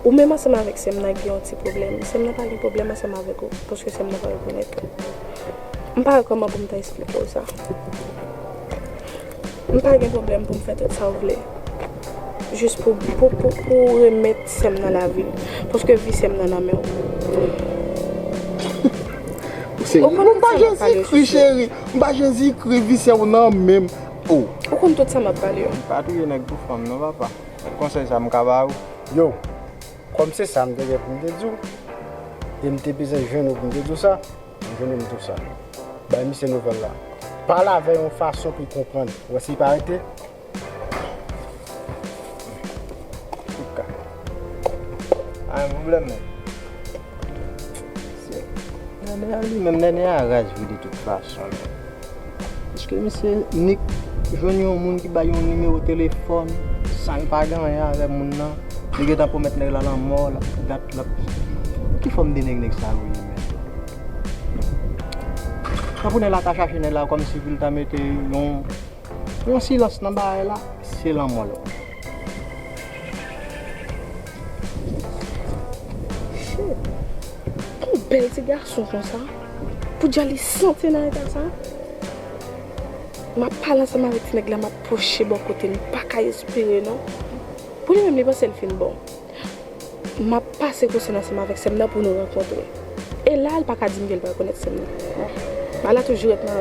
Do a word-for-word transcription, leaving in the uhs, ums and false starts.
Ou menm ansanm avèk sè m nan gen yon ti pwoblèm. Sè m nan pa gen pwoblèm ansanm avèk ou, paske sè m nan pa rekonèt ou. M pa wè kòman pou m ta esplike w sa. M pa gen pwoblèm pou m fè tout sa w vle. Jis pou, pou, pou, pou w remèt sè m nan lavi l. Paske vi sè m nan nan men w. Ou konn tout sa m ap pale yo, Chouchou. M pa Jezikri, cheri. M pa Jezikri, vi sè w nan men m. Oh. Ou konn tout sa m ap pale yo. Pa touye nèg pou fanm non, papa. Konsèy sa m ka ba ou. Yo, kòm se sa m te gen pou m te di w, e m te bezwen jwenn ou pou m te di w sa, m jwenn ou m di w sa. Bay misye nouvèl la. Pale avè l yon fason pou l konprann. Ou wè si l pa rete? Touka. Pa gen pwoblèm, men. Se, Nènè a li menm, Nènè a raz vre de tout fason, men. Èske misye nik jwenn yon moun ki bay yon nimewo telefòn san l pa gen anyen avè moun nan? Li gentan pwomèt nèg la lanmò, l ap dat, l ap, ki fòm de nèg nèg sa yo ye menm? Tanpou nèg la ta chache nèg la kòmsi pou l ta mete yon, yon silans nan bagay la, se lanmò l ap. Shit. Yon bèl ti gason konsa. Poudja li santi nan eta sa. M ap pale ansanm avèk ti nèg la, m ap pwoche bò kote l, m pa ka espere non. Pou li menm, li panse l fin bon. M ap pase kousèn ansanm avèk sè m nan pou nou rankontre. E la, l pa ka di m ke l pa rekonèt sè m nan. Bagay la toujou ret nan